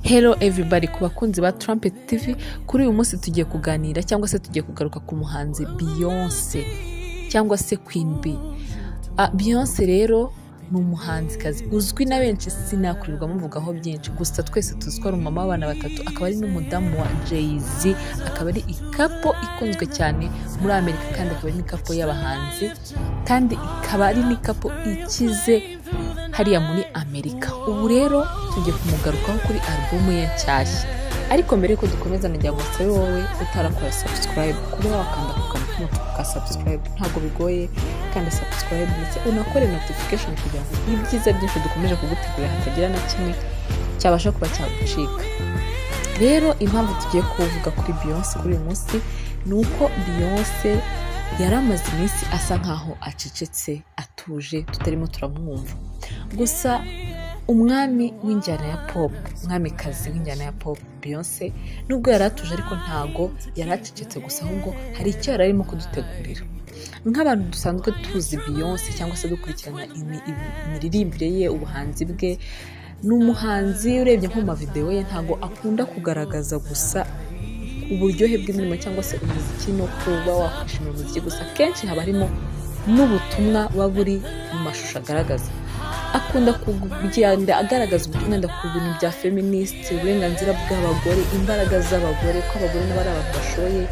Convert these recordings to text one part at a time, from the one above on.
Hello everybody, ku bakunzi ba Trumpet TV. Kuri uyu munsi tugiye kuganira cyangwa se tugiye kugaruka ku muhanzi Beyonce cyangwa se Queen B. Beyonce rero ni umuhanzikazi uzwi na benshi, sinakurirwa muvugaho byinshi, gusa twese tuzi ko ari umumama w'abana batatu, akaba ari n'umudamu wa Jay-Z, akaba ari icouple ikunzwe cyane muri Amerika, kandi akaba ari n'icouple y'abahanzi, kandi ikaba ari n'icouple ikize hariya muri Amerika. Ubu rero tugiye kumugarukaho kuri alubumu ye nshyashya. Ariko mbere yuko dukomeza, nagira ngo nsabe wowe utarakora subscribe kuba wakanda ku kantu k'umutuku ka subscribe. Ntabwo bigoye, kandi subscribe ndetse unakore notification kugira ngo ibyiza byinshi dukomeje kugutegurira hatagira na kimwe cyabasha kuba cyagucika. Rero impamvu tugiye kuvuga kuri Beyonce kuri uyu munsi ni uko Beyonce yari amaze iminsi asa nkaho acecetse, atuje, tutarimo turamwumva. Gusa umwami w'injyana ya pop, umwamikazi w'injyana ya pop Beyonce, nubwo yari atuje ariko ntago yari acecetse gusa, ahubwo hari icyo yari arimo kudutegurira. Nk'abantu dusanzwe tuzi Beyonce cyangwa se dukurikirana imiririmbire ye, ubuhanzi bwe, ni umuhanzi urebye nko mu mavidewo ye ntago akunda kugaragaza gusa uburyohe bw'indirimbo cyangwa se umuziki no kuba wakwishimira umuziki gusa. Kenshi haba harimo n'ubutumwa buba buri mu mashusho agaragaza. Akunda kugenda agaragaza ubutumwa wenda ku bintu bya feminist, uburenganzira bw'abagore, imbaraga z'abagore, ko abagore nabo ari abantu bashoboye.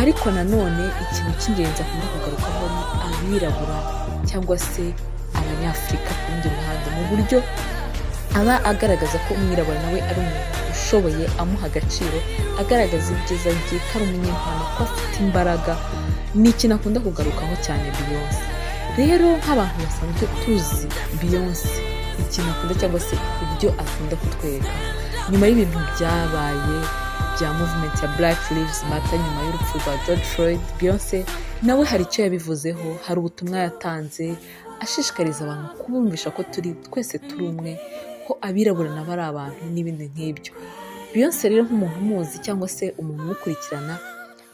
Ariko nanone ikintu cy'ingenzi akunda kugarukaho ni abirabura cyangwa se Abanyafurika ku rundi ruhande, mu buryo aba agaragaza ko umwirabura nawe ari umuntu ushoboye, amuha agaciro, agaragaza ibyiza bye, ko ari umunyempano, ko afite imbaraga. Ni ikintu akunda kugarukaho cyane Beyonce. Rero nk'abantu basanzwe tuzi Beyonce, ikintu akunda cyangwa se ibyo akunda kutwereka nyuma y'ibintu byabaye bya movement ya Black Lives Matter nyuma y'urupfu rwa George Floyd, Beyonce nawe hari icyo yabivuzeho, hari ubutumwa yatanze ashishikariza abantu kubumvisha ko turi twese turi umwe, ko abirabura nabo ari abantu n'ibindi nk'ibyo. Beyonce rero, nk'umuntu umuzi cyangwa se umuntu umukurikirana,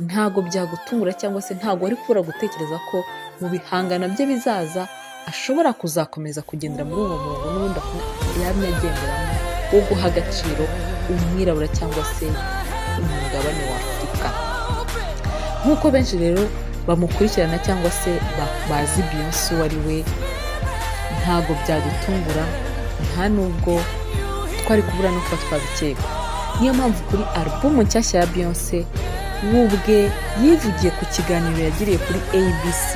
ntago byagutungura cyangwa se ntago wari kubura gutekereza ko mu bihangano bye bizaza ashobora kuzakomeza kugendera muri uwo murongo n'ubundi yamye agenderamo wo guha agaciro umwirabura cyangwa se umugabane wa Afurika. Nk'uko benshi rero bamukurikirana cyangwa se bazi Beyonce uwo ari we, ntago byadutungura, nta nubwo twari kubura no kuba twabikeka. Niyo mpamvu kuri alubumu nshyashya ya Beyonce, we ubwe yivugiye ku kiganiro yagiriye kuri ABC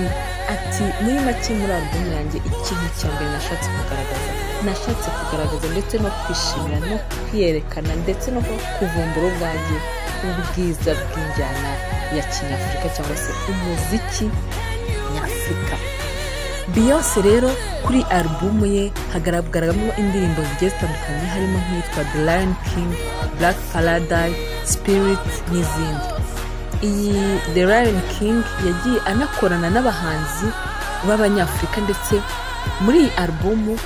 ati: "Muri make, muri alubumu yanjye ikintu cya mbere nashatse kugaragaza, nashatse kugaragaza ndetse no kwishimira no kwiyerekana ndetse no kuvumbura ubwanjye ubwiza bw'injyana ya kinyafurika cyangwa se umuziki nyafurika." Beyonce rero kuri alubumu ye hagaragaramo indirimbo zigiye zitandukanye, harimo nk'iyitwa The Lion King, Black Paradise, Spirit n'izindi. Iyi The Lion King yagiye anakorana n'abahanzi b'Abanyafurika, ndetse muri iyi alubumu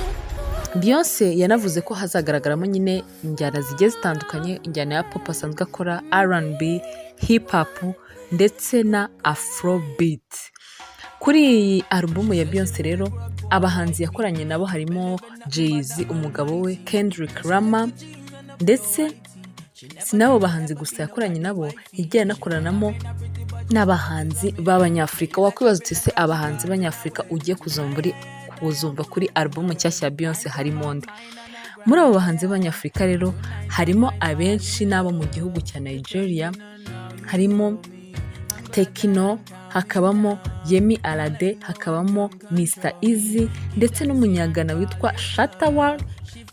Beyonce yanavuze ko hazagaragaramo nyine injyana zigiye zitandukanye, injyana ya pop asanzwe akora, R&B, hip hop ndetse na afrobeat. Kuri iyi alubumu ya Beyonce rero, abahanzi yakoranye nabo harimo Jay-Z umugabo we, Kendrick Lamar, ndetse si n'abo bahanzi gusa yakoranye nabo, yagiye anakoranamo n'abahanzi b'Abanyafurika. Wakwibaza uti: "Se abahanzi b'Abanyafurika ugiye kuzumva kuri alubumu nshyashya ya Beyonce harimo nde?" Muri abo bahanzi b'Abanyafurika rero harimo abenshi n'abo mu gihugu cya Nigeria, harimo Tekno, hakabamo Yemi Alade, hakabamo Mr Eazi, ndetse n'Umunyagana witwa Shatta Wale,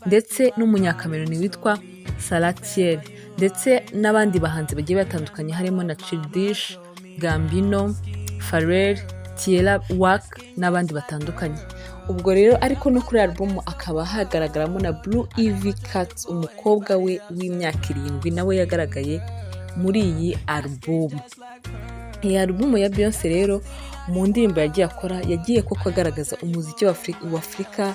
ndetse n'Umunyakameruni witwa Salatiel, ndetse n'abandi bahanzi bagiye batandukanye, harimo na Childish Gambino, Pharrell, Tierra Whack n'abandi batandukanye. Ubwo rero ariko no kuri alubumu akaba hagaragaramo na Blue Ivy Carter, umukobwa we w'imyaka 7, nawe yagaragaye muri iyi alubumu. Iyi alubumu ya Beyonce rero, mu ndirimbo yagiye akora, yagiye koko agaragaza umuziki wa Afurika,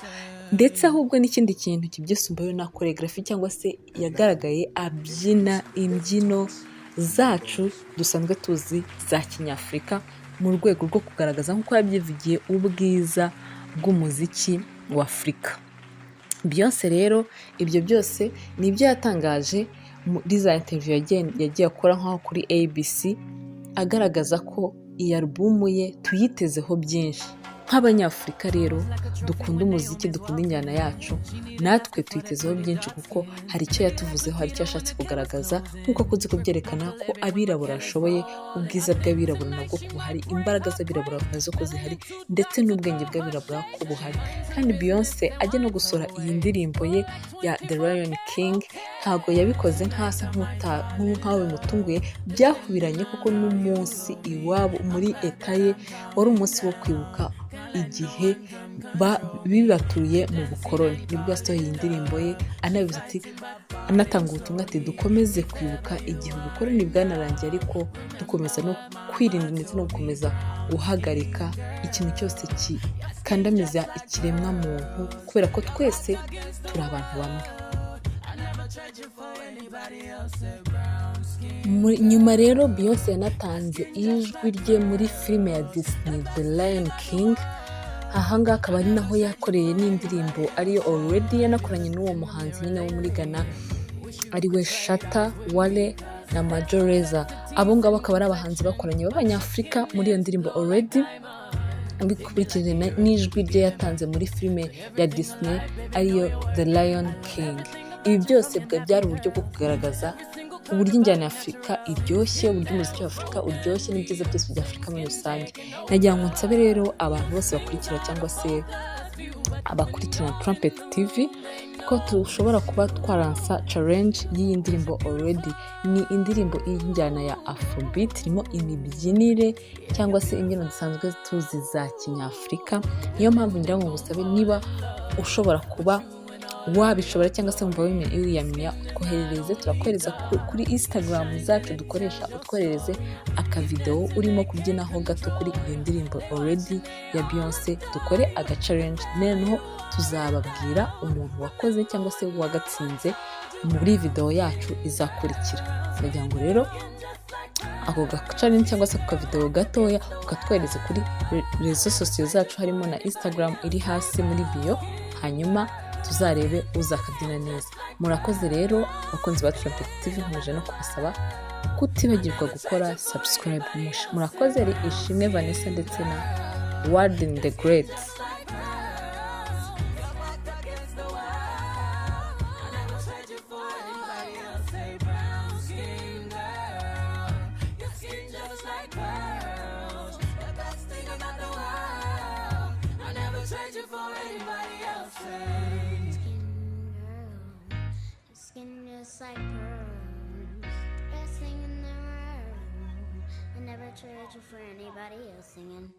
ndetse ahubwo n'ikindi kintu kibyisumbuyeho na choreography, cyangwa se yagaragaye abyina imbyino zacu dusanzwe tuzi za kinyafurika, mu rwego rwo kugaragaza, nk'uko yabyivugiye, ubwiza bw'umuziki wa Afurika. Beyonce rero ibyo byose ni ibyo yatangaje muri za interview yagiye akora nkaho kuri ABC, agaragaza ko iyi alubumu ye tuyitezeho byinshi. Nk'Abanyafurika rero dukunda umuziki, dukunda injyana yacu, natwe tuyitezeho byinshi kuko hari icyo yatuvuzeho, hari icyo yashatse kugaragaza, nk'uko akunze kubyerekana ko abirabura bashoboye, ubwiza bw'abirabura nabwo ko buhari, imbaraga z'abirabura nazo ko zihari, ndetse n'ubwenge bw'abirabura ko buhari. Kandi Beyonce ajya no gusohora iyi ndirimbo ye ya The Lion King, ntabwo yabikoze nk'asa nk'aho bimutunguye, byahubiranye kuko n'umunsi iwabo muri eta ye wari umunsi wo kwibuka igihe bibatuye mu bukoroni, nibwo yasohoye iyi ndirimbo ye anabivuze ati, anatanga ubutumwa ati dukomeze kwibuka igihe ubukoroni bwanarangiye, ariko dukomeza no kwirinda ndetse no gukomeza guhagarika ikintu cyose gikandamiza ikiremwa muntu, kubera ko twese turi abantu bamwe. Nyuma rero Beyonce yanatanze ijwi rye muri filime ya Disney The Lion King, ahangaha akaba ari naho yakoreye n'indirimbo ariyo Already, yanakoranye n'uwo muhanzi nyine wo muri Ghana ariwe Shatta Wale na Major Lazer. Abo ngabo akaba ari abahanzi bakoranye b'Abanyafurika muri iyo ndirimbo Already, bikurikije n'ijwi rye yatanze muri filime ya Disney ariyo The Lion King. Ibi byose byari uburyo bwo kugaragaza uburyo injyana ya Afurika iryoshye, uburyo umuziki wa Afurika uryoshye, n'ibyiza byose bya Afurika muri rusange. Nagira ngo nsabe rero abantu bose bakurikira cyangwa se abakurikirana Trumpet TV ko dushobora kuba twaransa challenge y'iyi ndirimbo Already. Ni indirimbo y'injyana ya Afrobeat, irimo imibyinire cyangwa se imbyino dusanzwe tuzi za Kinyafurika. Niyo mpamvu ngira ngo ngusabe niba ushobora kuba wabishobora cyangwa se wumva wiyamenya, utwoherereze, turakohereza kuri Instagram zacu dukoresha, utwoherereze akavideo urimo kubyinaho gato kuri iyo ndirimbo Already ya Beyonce, dukore aga challenge, noneho tuzababwira umuntu wakoze cyangwa se wagatsinze muri video yacu izakurikira. Ndagira ngo rero ako ga challenge cyangwa se ako kavideo gatoya ukatwohereza kuri rezo sosiyo zacu, harimo na Instagram iri hasi muri bio, hanyuma tuzarebe uzakabyina neza. Murakoze rero bakunzi ba Trumpet TV, nkomeje no kubasaba kutibagirwa gukora subscribe. Murakoze. Ari Ishimwe Vanessa ndetse na Warden the Great. Skin just like pearls, best thing in the world. I never trade you for anybody else singing.